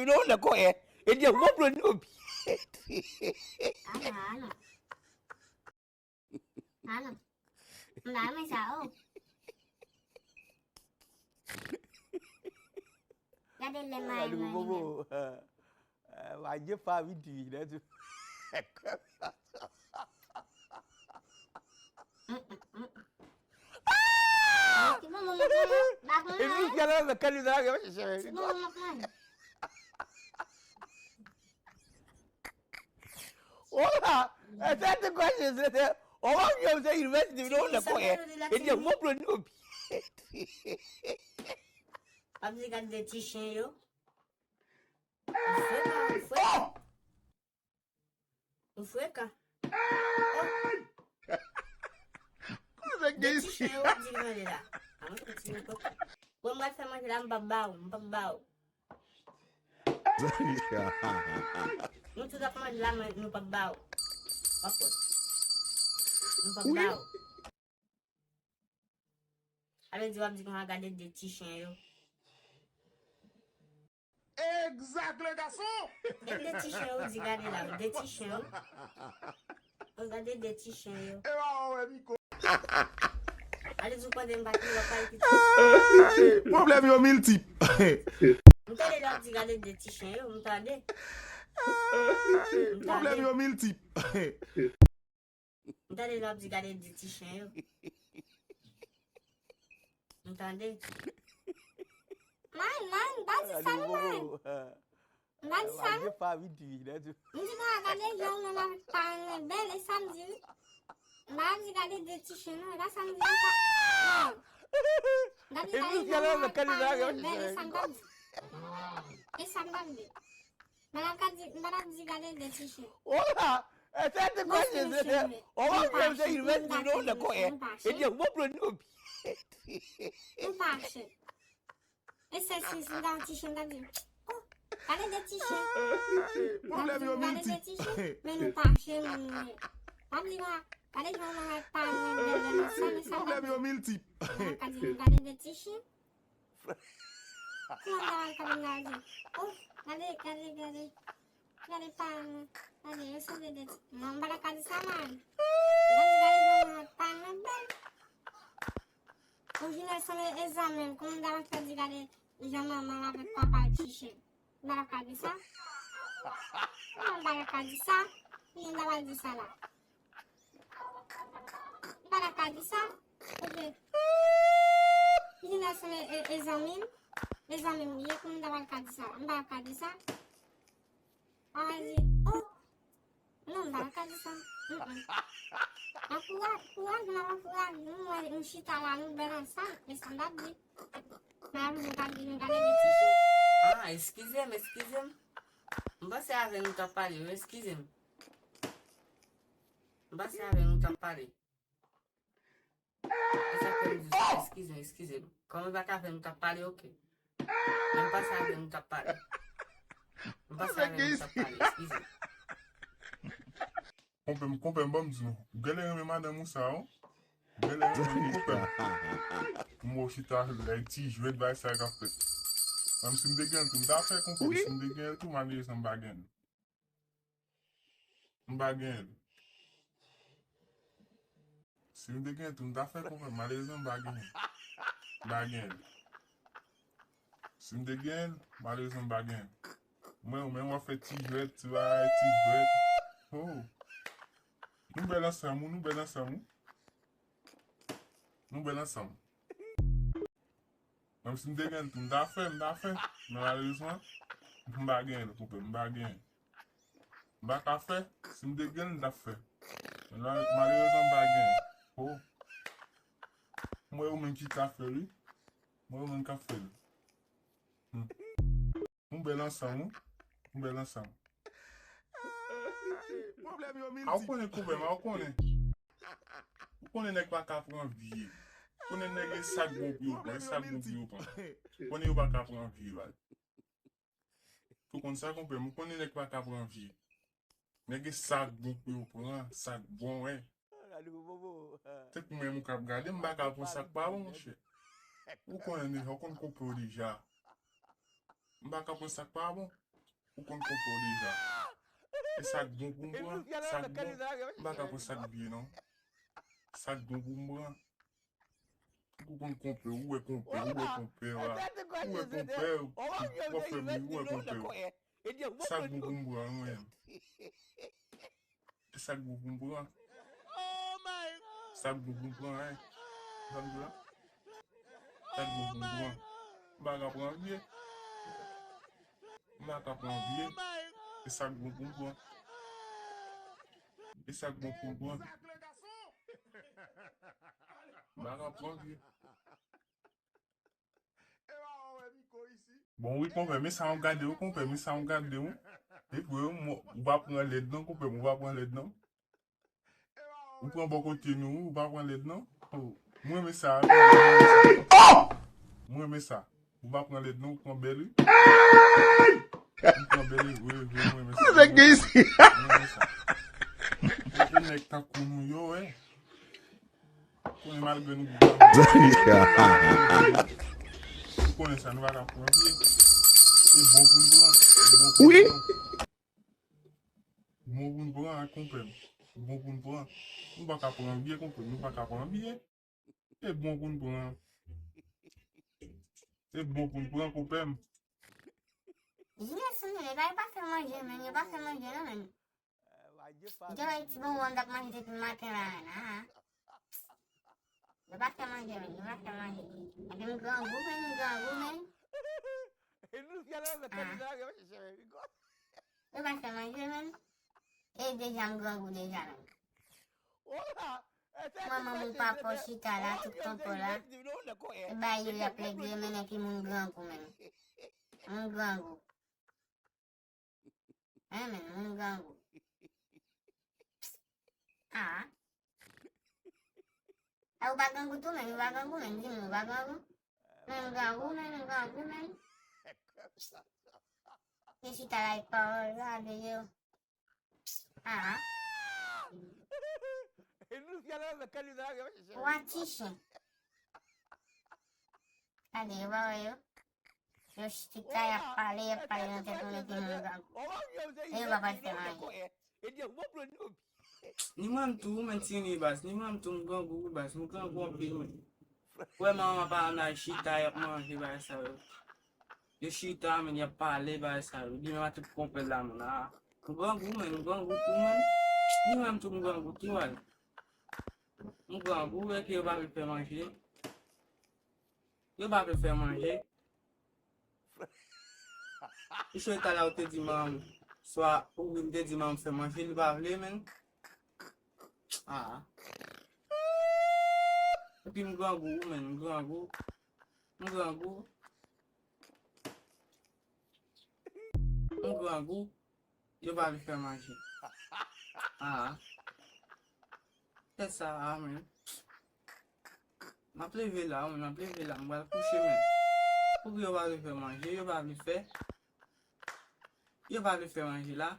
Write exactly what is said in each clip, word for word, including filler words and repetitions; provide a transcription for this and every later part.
di, non, nan kòyè. E di, bon, pran nou. Ah, non, ah, non. Ah, non. M pa renmen sa, oh. Gade lè m a Gade Emmanuel. Bobo. Wa je pa vin ti nan tou. Ti bon, bon, bon, bon, bon. E nou fè la nan kaliza la gen chèchè. Ti bon, bon, bon. Ola, e sa te kwaze se te. O wa yo se university nou nan kòyè. E di bon pran nou. Ap di gade de ti chen yo. Ou frekan, ou frekan. Ou frekan. Oh. De ti chen yo di mande la. A mwen kontinye kontan. Bon, mwen fè manje la, m p ap ba ou, m p ap ba ou. Nou tout ap mande la, men nou p ap ba ou. W ap wè. Nou p ap ba ou. Ale di w ap di konsa gade de ti chen yo. Egzak, le gason! E de ti chen yo di gade la, de ti chen yo. Gade de ti chen yo. E pa wè Miko. Ale di w pandan m pa t wè pa ekip. Pwoblèm yo miltip. M tande lè w di gade de ti chen yo, m tande. M tande. Pwoblèm yo miltip. M tande lè w di gade de ti chen yo. M tande. Man, man, pa di sa non, man. M pa di sa non. M di nou a gade jan w menm avèk paran mwen bèl, e sa m di wi. M pa di gade de ti chen non, e pa sa m di non. M pa di gade jan w menm avèk paran mwen bèl, e sa m t ap di. E sa M pa di, m pa di gade de ti chen. Ola, ese te kwenye zete. Owa mwen se ilwe di nou le koye. Ede mwen pran nou pye. Nou pa chen. E se si si dan ti chen ta di. Oh, gade de ti chen. Pwoblèm yo miltip. Men nou pa chen moun nou ye. Pa di mwen, gade jan mwen pa mwen bèl nan sa men sa. Pwoblèm yo miltip. Ka di nou gade de ti chen. Kouman m ta pral kanpe m ta di, oh, gade, gade, gade, gade paran mwen, gade, yo sanble de ti, non, m pa ta ka di sa, man. M ta di, gade jan paran mwen bèl. Ou vin ansanm e zanmi m, kouman m ta pral fè di, gade jan manman l avèk papa l ti chen. M pa ta ka di sa. Non, m pa ta ka di sa. Kouman m ta pral di sa la? M pa ta ka di sa. Paske li vin ansanm e, e zanmi m. E zanmi m li ye, kouman m ta pral ka di sa? M pa ta ka di sa. Papa di, oh, non, m pa ta ka di sa. Mm, mm. Ankouraj, kouraj, m ap ankouraje nou, nou chita la, nou bèl ansanm, e sa m t ap di. M ap di, m t ap di, nou gade de ti chen. Ah, eskize m, eskize m. M panse avè nou t ap pale, wi, eskize m. M panse avè nou t ap pale. E sa fè m di sa, eskize m, eskize m. Kòm e pa t avè nou t ap pale, oke. Men m panse avè nou t ap pale. M panse avè nou t ap pale, eskize m. Konpè m, konpè m, ban m di nou. Ou genlè renmen madanm ou sa, wi. Ou genlè renmen konpè m. M wè w chita, lè ti jwèt, bagay sa k ap fèt. Menm si m te gen l tou, m ta fè konpè m. Si m te gen l tou, malerezman, m pa gen l. M pa gen l. Si m te gen l tou, m ta fè konpè m. Malerezman, m pa gen l. M pa gen l. Si m te gen l, malerezman, m pa gen l. Mwen, men w ap fè ti jwèt, ti bagay, ti jwèt. Oh. Nou bèl ansanm, wi, nou bèl ansanm, wi. Nou bèl ansanm. Menm si m te gen l tou, m ta fè, m ta fè. Men malerezman, m pa gen l, konpè, m pa gen l. M pa ka fè, si m te gen l, m t ap fè. Men la, malerezman, m pa gen l. Oh. M wè ou menm ki ka fè l, wi. M wè ou menm k ap fè l. Hmm. Nou bèl ansanm, wi. Nou bèl ansanm. Pwoblèm yo miltip. A, ou konnen, konpè m, a, ou konnen. Ou konnen nèg pa ka pran vye. Ou konnen nèg e sa k bon pou yo pran, e sa k bon pou yo pran. Ou konnen yo pa ka pran vye, baz. Ou konn sa, konpè m, ou konnen nèg pa ka pran vye. Nèg e sa k bon pou yo pran, sa k bon, wè. Se pou menm ou k ap gade, m pa ka pran sa k pa bon, monchè. Ou konnen deja, ou konn konpè w deja. M pa ka pran sa k pa bon. Ou konn konpè w deja. E sa k bon pou m pran, sa k bon. M pa ka pran sa k vye, non. Sa k bon pou m pran. Ou konn konpè, ou wè konpè, ou wè konpè, wa. Ou wè konpè, w ap fè mi, ou wè konpè. Sa k bon pou m pran, mwen. E sa k bon pou m pran. Sa k bon pou m pran, hein. Sa k bon pou m pran. M pa ka pran vye. M pa ka pran vye. E sa k bon pou m pran. E sa k bon pou m pran. M pa ka pran vye. Bon, wi, konpè, men sa m ap gade w, konpè, men sa m ap gade w. E vre, ou pa pran lèd non, konpè, ou pa pran lèd non. Ou pran bò kote nou, ou pa pran lèd non. Oh, mwen renmen sa. Mwen renmen sa. Ou pa pran lèd non, ou pran bèl, wi. Ou pran bèl, wi, wi, wi, mwen renmen sa. Mwen renmen sa. Ou nèg tankou nou yo, wè. Konnen malgre nou konnen sa, nou pa ka pran vye. E bon pou n pran, e bon pou n pran. Bon pou n pran, konpè m. Bon pou n pran. Nou pa ka pran vye, konpè m. Nou pa ka pran vye. E bon pou n pran. E bon pou n pran, konpè m. Jimmy, sou nou, e pa, e pa fè manje, men, e pa fè manje, non, men. Yo, e ti bonbon m t ap manje depi maten la, men, ah. Yo pa fè manje, men, yo pa fè manje. Epi m grangou, men, m grangou, men. Ah. Yo pa fè manje, men. E deja m grangou deja, men. Manman m ou papa w chita la, tout tonton la. E bay yo y ap regle, men, epi moun grangou, men. Moun grangou. Hein, men, moun grangou. Ah. Ah, ou pa grangou tou, men, ou pa grangou, men, di m, ou pa grangou? Men, ou grangou, men, ou grangou, men. Yo chita la, e pawòl, gade yo. Ah. Ou a ti chen. Gade, yo pa wè yo. Yo chita, y ap pale, y ap pale nan tèt mwen, mete moun grangou. E yo pa pral fè anyen. Ni mwen m tou, men, tini baz, ni mwen m tou, m grangou, baz, m grangou anpil, men. Wè manman pa nan chita, y ap manje, bagay sa yo. Yo chita, men, y ap pale, bagay sa yo. Li menm a tout konpè la, men, ah. M grangou, men, m grangou tou, men. Ni mwen m tou, m grangou tou, al. M grangou, e ke yo pa vle fè manje. Yo pa vle fè manje. Misye ta la ou te di manman, swa ou vin te di manman fè manje, li pa vle, men. Ah. Epi m grangou, men, m grangou. M grangou. M grangou. Yo pa vle fè manje. Ah. Fè sa, ah, men. M ap leve la, wi, m ap leve la, m pral kouche, men. Pouki yo pa vle fè manje, yo pa vle fè. Yo pa vle fè manje la.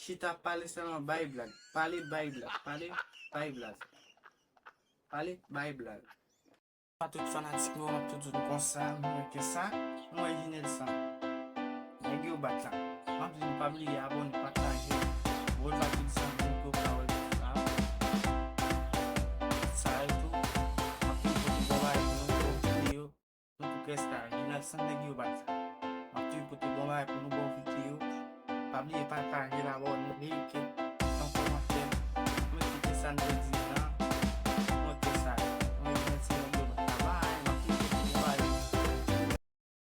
Chita ap pale sèlman bay blag. Pale bay blag. Pale bay blag. Pale bay blag. A tout fanatik nou, m ap tou di nou konsa, m wè ke sa, m wè Jinèl sa. Nèg yo bat la. M ap di nou pa bliye abòne, pataje, voye l ba tout zanmi nou pou yo ka wè sa. Sa e tou, m ap toujou pote bon bagay pou nou, bon videyo, nou tou kè sa, Jinèl sa nèg yo bat la. M ap toujou pote bon bagay pou nou, bon videyo. Pa bliye pataje l, abòne, like, nan kòmantè, mwen kite sa nou